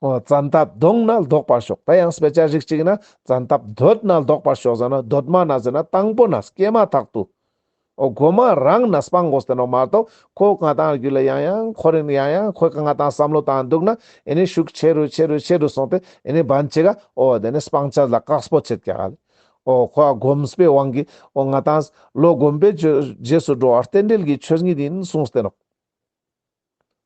འོ་བཙན་ཐབས་གདོང་ནས་བཟློག་པར་ཤོག། ད་ཡང་དཔེ་ཆ་རིགས་གཅིག་ན་བཙན་ཐབས་འདོད་ནས་བཟློག་པར་ཤོག་ཟེར་ན་འདོད་མ་ན་ཟེར་ན་དང་པོ་ན་སྐྱེས་མ་ཐག་ཏུ། འོ་མགོ་མ་རང་ནས་སྤང་དགོས་ཏེ་ནོག་མ་གཏོགས་ཁོ་ང་དང་རྒྱུད་ལ་ཡང་ཡང་འཁོར་རིན་ཡང་ཡང་ཁོ་ང་དང་བསམ་བློ་བཏང་འདུག་ན་ཨེ་ནི་ཤུགས་ཆེ་རུ་ཆེ་རུ་ཆེ་རུ་སོང་སྟེ་ཨེ་ནི་བན་ཆེ་ག་འོ་དེ་ནི་སྤང་ཅེས་ལ་དཀགས་པོ་ཆེད་ཀྱག་ལེ། འོ་ཁོ་སྒོམ་པའི་དབང་གིས་འོ་ང་དང་བློ་སྒོམ་པའི་རྗེས་སུ་འགྲོ་བ་རྟེན་འབྲེལ་གྱི་ཆོས་ཉིད་ཡིན་གསུངས་ཏེ་ནོག།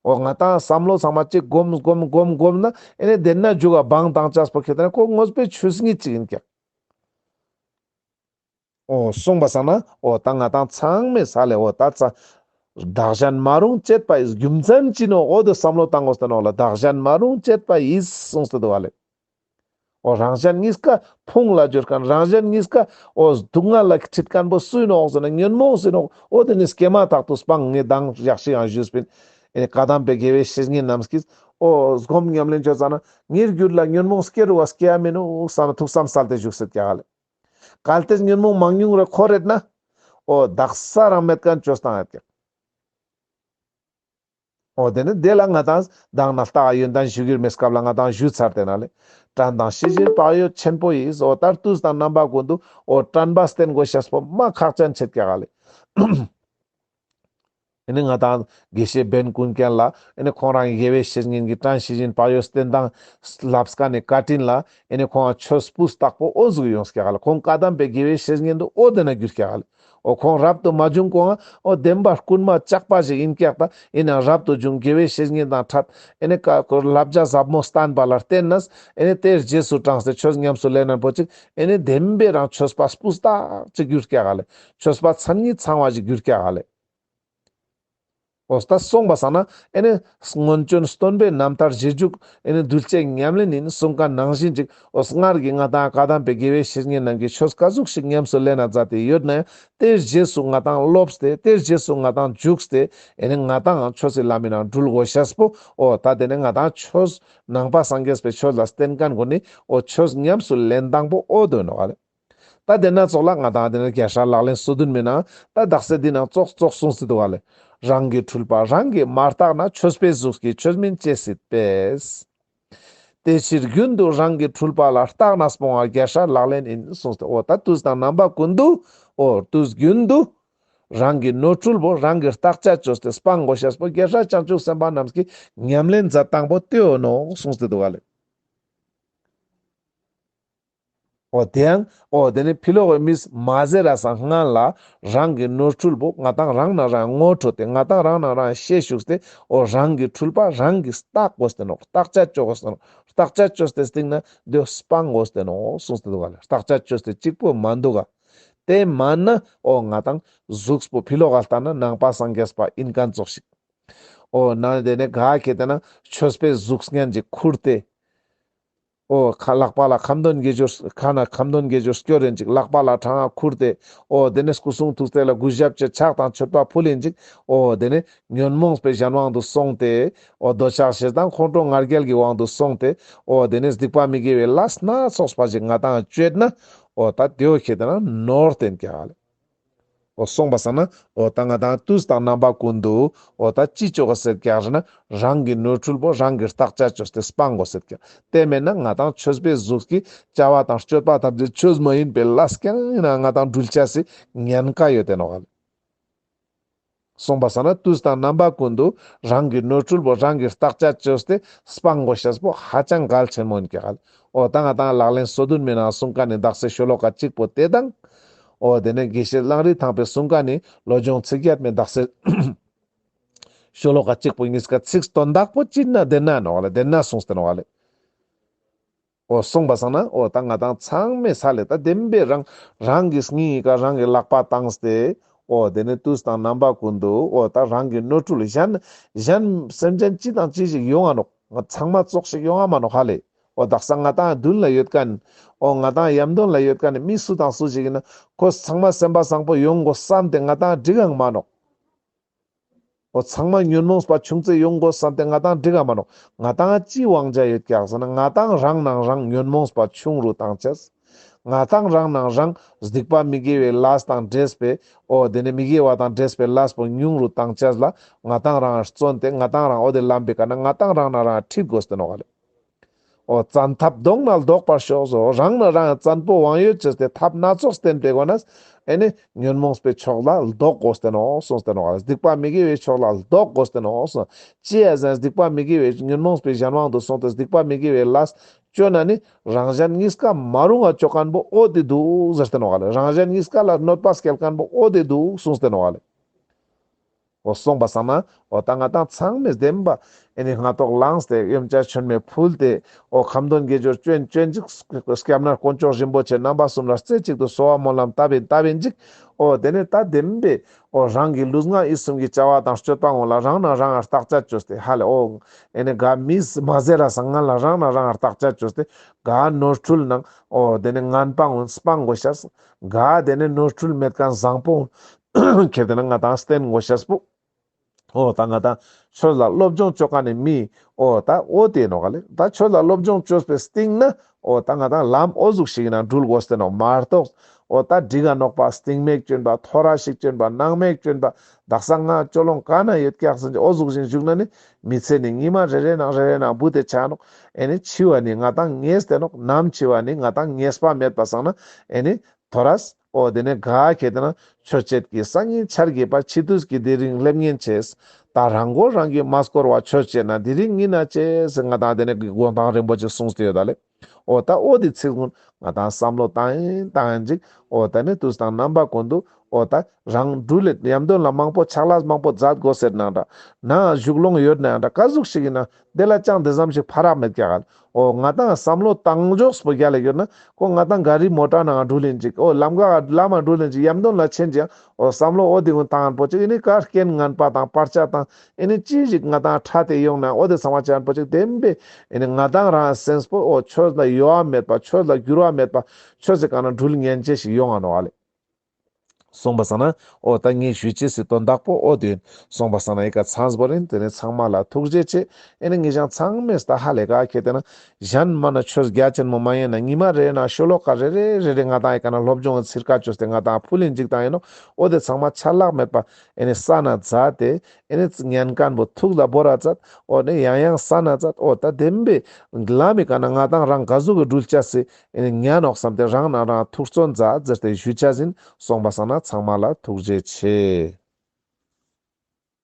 འོ་ང་དང་བསམ་བློ་ཚང་མ་གཅིག་སྒོམ་སྒོམ་སྒོམ་སྒོམ་ན་ཨེ་ནི་དེ་ན་མཇུག་ག་བང་བཏང་ཅེས་པོ་ཁེ་ཏེ་ན་ཁོ་དངོས་པོའི་ཆོས་ཉིད་ཅིག་ཡིན་ཀྱག། འོ་སོང་པ་སང་ན་འོ་ད་ང་དང་ཚང་མས་ཧ་ལེ་འོ་ད་ཙ་བདག་གཞན་མ་རུངས་བྱེད་པ་ཡི་རྒྱུ་མཚན་ཅི་ནོག་འོ་དེ་བསམ་བློ་བཏང་དགོས་ཏེ་ནོག་ལེ། བདག་གཞན་མ་རུངས་བྱེད་པ་ཡིས་གསུངས་ཏེ་འདུག་ག་ལེ། འོ་རང་གཞན་གཉིས་ཀ་ཕུང་ལ་སྦྱོར་མཁན་རང་གཞན་གཉིས་ཀ་འོ་སྡུག་བསྔལ་ལ་ཁྲིད་མཁན་པོ་སུ་ཡིན་ནོག་ཟེར་ན་ཉོན་མོངས་ཡིན་ནོག། འོ་དེ་ནི་སྐྱེས་མ་ཐག་ཏུ་སྤང་། ངས་མདང་ཞག་ཅིག་ཡང་ཞུས་པིན། ཨེ་ནི་བཀའ་གདམས་པའི་དགེ་བའི་བཤེས་གཉེན་རྣམས་ཀྱིས་འོ་སྒོམ་ཉམས་ལེན་བྱོས་ཙ་ན་ངའི་རྒྱུད་ལ་ཉོན་མོངས་སྐྱེ་རུ་བ་སྐྱེ་ཡ་མི་ནུག་བསམ་ཐུགས་བསམ་གསལ་ཏེ་བཞུགས་སེད་ཀྱག་ལེ། གལ་ཏེ་ཉོན་མོངས་མང་ཉུང་རེ་འཁོར་རེད་ན། འོ་དག་ས་རང་མེད་མཁན་བཅོས་བཏང་ཡོད་ཀྱག། འོ་དེ་ནི་དེ་ལ་ང་དང་མདང་ན་ལྟ་ག་ཡོན་ཏན་ཞུ་རྒྱུར་མེད་སྐབས་ལ་ང་དང་ཞུ་ཚར་ཏེ་ན་ལེ། དྲན་དང་ཤེས་བཞིན་བག་ཡོད་ཆེན་པོ་ཡིས། འོ་ད་དུས་དང་རྣམ་པ་ཀུན་ཏུ་འོ་དྲན་པ་བསྟེན་དགོས་ཤེས་པོ་མ་ཁག་ཅན་ཆེད་ཀྱག་ལེ། ཨེ་ནི་ང་དང་དགེ་བཤེས་འབེན་ཀུན་མཁྱེན་ལ་ཨེ་ནི་ཁོང་རང་དགེ་བའི་བཤེས་གཉེན་གྱི་དྲན་ཤེས་བཞིན་བག་ཡོད་བསྟེན་སྟངས་ལབ་མཁན་ནི་བཀའ་དྲིན་ལ་ཨེ་ནི་ཁོང་ཆོས་སྤུས་དག་པོ་འོ་ཟུག་ཡོངས་ཀྱག་ལེ། ཁོང་བཀའ་གདམས་པའི་དགེ་བའི་བཤེས་གཉེན་དུ་འོ་དེ་ན་གྱུར་ཀྱག་ལེ། འོ་ཁོང་རབ་ཏུ་མ་བྱུང་གོང་ང་འོ་བདེན་པ་རྐུན་མ་ཇག་པ་ཞིག་ཡིན་ཀྱག། ད་ཡིན་ནའང་རབ་ཏུ་བྱུང་དགེ་བའི་བཤེས་གཉེན་དང་འཕྲད། ཨེ་ནི་ཀ་ཁོ་བསླབ་བྱ་ཟབ་མོ་བསྟན་པ་ལ་བརྟེན་ནས་ཨེ་ནི་དེ་རྗེས་སུ་འབྲངས་ཏེ་ཆོས་ཉམས་སུ་ལེན་ན་པོ་ཅིག་ཨེ་ནི་བདེན་པའི་རང་ཆོས་པ་སྤུས་དག་ཅིག་གྱུར་ཀྱག་ལེ། ཆོས་པ་མཚན་ཉིད་ཚང་བ་ཞིག་གྱུར་ཀྱག་ལེ། འོ་ད་སོང་པ་སང་ན་ཨེ་ནི་སྔོན་བྱོན་སྟོན་པའི་རྣམ་ཐར་རྗེས་འཇུག་ཨེ་ནི་གདུལ་བྱའི་ཉམས་ལེན་ཡིན་གསུང་མཁན་ནང་བཞིན་ཅིག་འོ་སྔར་གྱི་ང་དང་བཀའ་གདམས་པའི་དགེ་བའི་བཤེས་གཉེན་རྣམས་ཀྱིས་ཆོས་ག་ཟུག་ཞིག་ཉམས་སུ་ལེན་ན་མཛད་དེ་ཡོད་ན་ཡང་དེ་རྗེས་སུ་ང་དང་སློབས་ཏེ་དེ་རྗེས་སུ་ང་དང་འཇུགས་ཏེ་ཨེ་ནི་ང་དང་ཆོས་སི་ལམ་མི་ནང་འགྲུལ་དགོས་ཤེས་པོ། འོ་ད་དེ་ནི་ང་དང་ཆོས་ནང་པ་སངས་རྒྱས་པའི་ཆོས་ལ་བརྟེན་མཁན་ཀུན་ནི་འོ་ཆོས་ཉམས་སུ་ལེན་སྟངས་པོ་འོ་དོ་ནོག་ལེ། ད་དེ་ན་ཙོགས་ལ་ང་དང་དེ་ནི་རྒྱལ་སྲས་ལག་ལེན་སོ་བདུན་མའི་ནང་ད་དག་ས་འདི་ནང་ཙོགས་ཙོགས་གསུངས་སྲིད་འདུག་ག་ལེ། རང་གི་འཁྲུལ་པ་རང་གིས་མ་བརྟགས་ན། ཆོས་པའི་གཟུགས་ཀྱིས་ཆོས་མིན་ཅི་སྲིད་པས། དེ་ཕྱིར་རྒྱུན་དུ་རང་གི་འཁྲུལ་པ་ལ་བརྟགས་ནས་སྤོང་བ་རྒྱལ་སྲས་ལག་ལེན་ཡིན་གསུངས་ཏེ། འོ་ད་དུས་དང་རྣམ་པ་ཀུན་ཏུ་འོ་དུས་རྒྱུན་དུ་རང་གི་ནོར་འཁྲུལ་པོ་རང་གིས་བརྟག་དཔྱད་བཅོས་ཏེ་སྤང་དགོས་ཤེས་པོ་རྒྱལ་སྲས་བྱང་ཆུབ་སེམས་དཔའ་རྣམས་ཀྱིས་ཉམས་ལེན་མཛད་སྟངས་པོ་དེའོ་ནོག་གསུངས་ཏེ་འདུག་ག་ལེ། འོ་དེ་ཡང་འོ་དེ་ནི་ཕི་ལོག་གི་མིས་མ་ཟེར་ར་སང་སྔན་ལ་རང་གི་ནོར་འཁྲུལ་པོ་ང་ཏང་རང་ན་རང་ངོ་འཕྲོད་དེ་ང་ཏང་རང་ན་རང་ཤེས་ཞུགས་ཏེ་འོ་རང་གི་འཁྲུལ་པ་རང་གིས་བརྟག་དགོས་ཏེ་ནོག། བརྟག་དཔྱད་ཅོ་དགོས་ཏེ་ནོག། བརྟག་དཔྱད་ཅོས་ཏེ་སྟིང་ན་དེ་སྤང་དགོས་ཏེ་ནོག་གསུངས་ཏེ་འདུག་ག་ལེ། བརྟག་དཔྱད་ཅོས་ཏེ་གཅིག་པོ་མ་འདུག་ག། དེ་མན་ན་འོ་ང་ཏང་གཟུགས་པོ་ཕི་ལོག་ག་ལྟ་ན་ནང་པ་སངས་རྒྱས་པ་ཨིན་ཁན་ཙོགས་ཤིག། འོ་ན་དེ་ནས་ག་ཁེ་ཏེ་ན་ཆོས་པའི་གཟུགས་བརྙན་ཅིག་ཁུར་ཏེ། འོ་ཁ་ལག་པ་ལ་ཁ་འདོན་དགེ་སྦྱོར་ཁ་ན་ཁ་འདོན་དགེ་སྦྱོར་སྐྱོར་རིན་ཅིག། ལག་པ་ལ་གྲངས་ཁུར་ཏེ། འོ་དེ་ནས་སྐུ་གསུང་ཐུགས་རྟེན་ལ་གུས་ཞབས་ཅེས་ཕྱག་དང་མཆོད་པ་ཕུལ་ཡིན་ཅིག། འོ་དེ་ནས་ཉོན་མོངས་པའི་གཞན་དབང་དུ་སོང་སྟེ། འོ་འདོད་ཆགས་ཞེ་སྡང་ཁོང་ཁྲོ་ང་རྒྱལ་གྱི་དབང་དུ་སོང་སྟེ། འོ་དེ་ནས་སྡིག་པ་མི་དགེ་བའི་ལས་སྣ་ཚོགས་པ་ཞིག་ང་ཏང་སྤྱོད་ན། འོ་ད་དེའོ་ཁེ་ཏེ་ན་ནོར་བསྟན་ཀྱག་ལེ། འོ་སོང་པ་སང་ན་འོ་ད་ང་ཏང་དུས་དང་རྣམ་པ་ཀུན་ཏུ་འོ་ད་ཅི་ཅོ་ག་ཟེར་ཀྱག་ཟེར་ན་རང་གི་ནོར་འཁྲུལ་པོ་རང་གིས་བརྟག་དཔྱད་ཅོས་ཏེ་སྤང་དགོས་ཟེར་ཀྱག། དེ་མེན་ན་ང་ཏང་ཆོས་པའི་གཟུགས་ཀྱི་བྱ་བ་དང་སྤྱོད་པ་ཐམས་ཅད་ཆོས་མ་ཡིན་པའི་ལས་ཀྱང་ཡིན་ན་ང་ཏང་འགྲུལ་ཆ་སི་ཉེན་ཁ་ཡོད་དེ་ནོག་ལེ། སོང་པ་སང་ན་དུས་དང་རྣམ་པ་ཀུན་ཏུ་རང་གི་ནོར་འཁྲུལ་པོ་རང་གིས་བརྟག་དཔྱད་ཅོས་ཏེ་སྤང་དགོས་ཤེས་པོ་ཧ་ཅང་གལ་ཆེན་མོ་ཡིན་ཀྱག་ལེ། འོ་ད་ང་ཏང་ལག་ལེན་སོ་བདུན་མའི་ནང་གསུངས་ཀ་ནི་དག་ས་ཤོ་ལོ་ཀ་གཅིག་པོ་དེ་དང་། འོ་དེ་ནས་དགེ་བཤེས་གླང་རི་ཐང་པའི་གསུངས་ཀ་ནི་བློ་སྦྱོང་ཚིག་བརྒྱད་མའི་དག་ས་ཤོ་ལོ་ཀ་གཅིག་པོ་གཉིས་ཀ་ཚིག་དོན་དག་པོ་ཅི་ན་དེ་ན་ནོག་ལེ། དེ་ན་གསུངས་ཏེ་ནོག་ལེ། འོ་སོང་པ་སང་ན་འོ་ད་ང་ཏང་ཚང་མས་ས་ལེ་ད་བདེན་པའི་རང་རང་གི་སྙིང་གི་ཀ་རང་གི་ལག་པ་བཏང་སྟེ། འོ་དེ་ནས་དུས་དང་རྣམ་པ་ཀུན་ཏུ་འོ་ད་རང་གི་ནོར་འཁྲུལ་གཞན་གཞན་སེམས་ཅན་ཅི་དང་ཅི་ཞིག་ཡོང་ང་ནོག། ང་ཚང་མ་ཙོགས་ཤིག་ཡོང་ང་མ་ནོག་ཧ་ལེ། འོ་དག་ས་ང་ཏང་མདུན་ལ་ཡོད་ཁན། འོ་ང་ཏང་ཡམ་དོན་ལ་ཡོད་ཁན་ནི་མི་སུ་དང་སུ་ཞིག་ཡིན་ན་ཁོ་ཚང་མ་སེམས་པ་བཟང་པོ་ཡོང་དགོས་བསམ་སྟེ་ང་ཏང་འགྲིག་གང་མ་ནོག། འོ་ཚང་མ་ཉོན་མོངས་པ་ཆུང་ཙེ་ཡོང་དགོས་བསམ་སྟེ་ང་ཏང་འགྲིག་ག་མ་ནོག། ང་ཏང་ཅི་དབང་ཆ་ཡོད་ཀྱག་ཟེར་ན་ང་ཏང་རང་ནང་རང་ཉོན་མོངས་པ་ཆུང་རུ་བཏང་ཅེས། ང་ཏང་རང་ནང་རང་སྡིག་པ་མི་དགེ་བའི་ལས་དང་འདྲེས་པའི་འོ་དེ་ནས་མི་དགེ་བ་དང་འདྲེས་པའི་ལས་པོ་ཉུང་རུ་བཏང་ཅེས་ལ་ང་ཏང་རང་བརྩོན་ཏེ་ང་ཏང་རང་འོ་དེ་ལམ་པའི་ཀ་ན་ང་ཏང་རང་ནང་རང་ཁྲིད་དགོས་ཏེ་ནོག་ལེ། འོ་བཙན་ཐབས་གདོང་ནས་བཟློག་པར་ཤོག་ཟེར། རང་ན་རང་བཙན་པོ་དབང་ཡོད་ཅོས་ཏེ་ཐབས་སྣ་ཚོགས་བསྟེན་པའི་སྒོ་ནས་ཨེ་ནི་ཉོན་མོངས་པའི་ཕྱོགས་ལ་བཟློག་དགོས་ཏེ་ནོག་གསུངས་ཏེ་ནོག། སྡིག་པ་མི་དགེ་བའི་ཕྱོགས་ལ་བཟློག་དགོས་ཏེ་ནོག་གསུངས། ཅི་ཡ་ཟེར་ན་སྡིག་པ་མི་དགེ་བའི་ཉོན་མོངས་པའི་གཞན་དབང་དུ་སོང་སྟེ་སྡིག་པ་མི་དགེ་བའི་ལས་ཅོ་ན་ནི་རང་གཞན་གཉིས་ཀ་མ་རུང་བ་ཅོ་ཁན་པོ་འོ་དེ་འདུག་ཟེར་ཏེ་ནོག་ལེ། རང་གཞན་གཉིས་ཀ་ལ་གནོད་པ་སྐྱེལ་ཁན་པོ་འོ་དེ་འདུག་གསུངས་ཏེ་ནོག་ལེ། འོ་སོང་པ་སང་ན་འོ་ད་ང་ཏང་ཚང་མས་བདེན་པ་ཨེ་ནི་སྔ་ཏོག་བླངས་ཏེ་ཡོན་ཆབ་མཆོད་མེ་ཕུལ་ཏེ་འོ་ཁ་འདོན་དགེ་སྦྱོར་ཅོ་ཡིན་ཅོ་ཡིན་ཅིག། སྐྱབས་གནས་དཀོན་མཆོག་རིན་པོ་ཆེ་རྣམ་པ་གསུམ་ལ་རྩེ་གཅིག་ཏུ་གསོལ་བ་སྨོན་ལམ་བཏབ་ཡིན་བཏབ་ཡིན་ཅིག། འོ་དེ་ནས་ད་བདེན་པའི་འོ་རང་གི་ལུས་ངག་ཡིད་གསུམ་གྱི་བྱ་བ་དང་སྤྱོད་པ་ངོ་ལ་རང་ན་རང་ང་བརྟག་དཔྱད་ཅོས་ཏེ་ཧ་ལེ་འོ་ཨེ་ནི་ག་མི་མ་ཟེར་ར་སང་སྔན་ལ་རང་ན་རང་ང་བརྟག་དཔྱད་ཅོས་ཏེ་ག་ནོར་འཁྲུལ་ནང་འོ་དེ་ནས་ངན་པ་ངོ་སྤང་དགོས་ཤེས། ག་དེ་ནས་ནོར་འཁྲུལ་མེད་ཁན་བཟང་པོ་ཁྱེར་ཏེ་ན་ང་ཏང་བསྟེན་དགོས་ཤེས་པོ། འོ་ད་ང་ཏང་ཆོས་ལ་སློབ་སྦྱོང་ཅོ་ཁན་ནི་མི་འོ་ད་འོ་དེ་ནོག་ལེ། ད་ཆོས་ལ་སློབ་སྦྱོང་ཅོས་པའི་སྟིང་ན་འོ་ད་ང་ཏང་ལམ་འོ་ཟུག་ཞིག་ན་འགྲུལ་དགོས་ཏེ་ནོག་མ་གཏོགས། འོ་ད་འགྲིག་ག་ནོག་པ་སྟིང་མེད་ཅོ་ཡིན་པ་ཐོ་རེ་ཞིག་ཅོ་ཡིན་པ་སྣང་མེད་ཅོ་ཡིན་པ་དག་ས་ང་ཅོ་ལོང་ག་ན་ཡོད་ཀྱག་ཟེར་འོ་ཟུག་ཞིག་བཞུགས་ན་ནི་མི་ཚེ་ནི་ཉི་མ་རེ་རེ་ནང་རེ་རེ་ནང་བུད་དེ་ཆ་ནོག། ཨེ་ནི་འཆི་བ་ནི་ང་ཏང་ངེས་ཏེ་ནོག། ནམ་འཆི་བ་ནི་ང་ཏང་ངེས་པ་མེད་པ་སང་ན་ཨེ་ནི་ཐོ་རེས། འོ་དེ་ནས་ག་ཁྱེར་ཏེ་ན་ཆོས་བྱེད་ཀྱི་སང་ཉིན་ཆར་གྱི་པ་ཕྱི་དུས་ཀྱི་དེ་རིང་སླེབས་ཉེན་ཆེས། ད་རང་མགོ་རང་གིས་མ་སྐོར་བ་ཆོས་བྱེད་ན་དེ་རིང་ཉིན་ན་ཆེས་ཟེར་ང་ཏང་དེ་ནས་དགོངས་དག་རིན་པོ་ཆེ་གསུངས་ཏེ་ཡོད་ད་ལེ། འོ་ད་འོ་དེ་ཚིག་ཀུན་ང་ཏང་བསམ་བློ་བཏང་ཡིན་བཏང་ཡིན་ཅིག། འོ་ད་ནི་དུས་དང་རྣམ་པ་ཀུན་ཏུ་འོ་ད་རང་འགྲུལ་ལེ་ཡམ་དོན་ལ་མང་པོ་ཕྱག་ལས་མང་པོ་མཛད་དགོས་ཟེར་ན་འདྲ། ན་བཞུགས་ལོང་ཡོད་ན་འདྲ་ག་ཟུག་ཞིག་ཡིན་ན་དེ་ལ་ཅང་དེ་ཙམ་ཞིག་ཕ་རག་མེད་ཀྱག་ག། འོ་ང་ཏང་བསམ་བློ་བཏང་ཕྱོགས་པོ་རྒྱ་ལ་ཡོད་ན་ཁོ་ང་ཏང་ག་རི་མོ་ཊ་ནང་འགྲུལ་ཡིན་ཅིག། འོ་ལམ་ཀ་ལམ་འགྲུལ་ཡིན་ཅིག། ཡམ་དོན་ལ་ཆེན་ཅིག་ཡང་འོ་བསམ་བློ་འོ་དེ་ཀུན་བཏང་ཡིན་པོ་ཅིག། ཨེ་ནི་ཀ་རྐྱེན་ངན་པ་དང་བར་ཆད་དང་ཨེ་ནི་ཅི་ཞིག་ང་ཏང་ཕྲད་དེ་ཡོང་ན་འོ་དེ་ཚང་མ་ཅན་པོ་ཅིག་བདེན་པའི་ཨེ་ནི་ང་ཏང་རང་སེམས་པོ་འོ་ཆོས་ལ་གཡོ་བ་མེད་པ་ཆོས་ལ་འགྱུར་བ་མེད་པ་ཆོས་སི་ཀ་ན་འགྲུལ་ཉན་ཅེས་ཤིག་ཡོང་ང་ནོག་ཨ་ལེ། སོང་པ་སང་ན་འོ་ད་ངས་ཞུ་ཅེས་སི་དོན་དག་པོ་འོ་དེ་ཡིན། སོང་པ་སང་ན་ཨི་ཀ་ཚང་པོ་རིན། དེ་ནས་ཚང་མ་ལ་ཐུགས་རྗེ་ཆེ། ཨེ་ནི་ངེད་ཅག་ཚང་མས་ད་ཧ་ལས་ཀ་ཁྱེར་ཏེ་ན་གཞན་མ་ན་ཆོས་རྒྱ་ཆེན་མོ་མ་ཡིན་ན་ཉི་མ་རེ་ན་ཤོ་ལོ་ཀ་རེ་རེ་རེ་རེ་ང་ཏང་ཨི་ཀ་ན་སློབ་སྦྱོང་གི་ཚིར་ཀ་བཅོས་ཏེ་ང་ཏང་ཕུལ་ཡིན་ཅིག་ཏང་ཡིན་ནོག། འོ་དེ་ཚང་མ་ཆ་ལག་མེད་པ་ཨེ་ནི་ས་ན་མཛད་དེ་ཨེ་ནི་ཉན་མཁན་པོ་ཐུགས་ལ་བོར་ར་མཛད། འོ་ནི་ཡང་ཡང་ས་ན་མཛད། འོ་ད་བདེན་པའི་ལམ་མི་ཀ་ན་ང་ཏང་རང་ག་ཟུག་གི་འགྲུལ་ཆ་སི་ཨེ་ནི་ཉན་ནོག་བསམ་སྟེ་རང་ན་རང་ཐུགས་བརྩོན་མཛད་ཟེར་ཏེ་ཞུ་ཆ་ཟིན། སོང་པ་སང་ན་ཚང་མ་ལ་ཐུགས་རྗེ་ཆེ།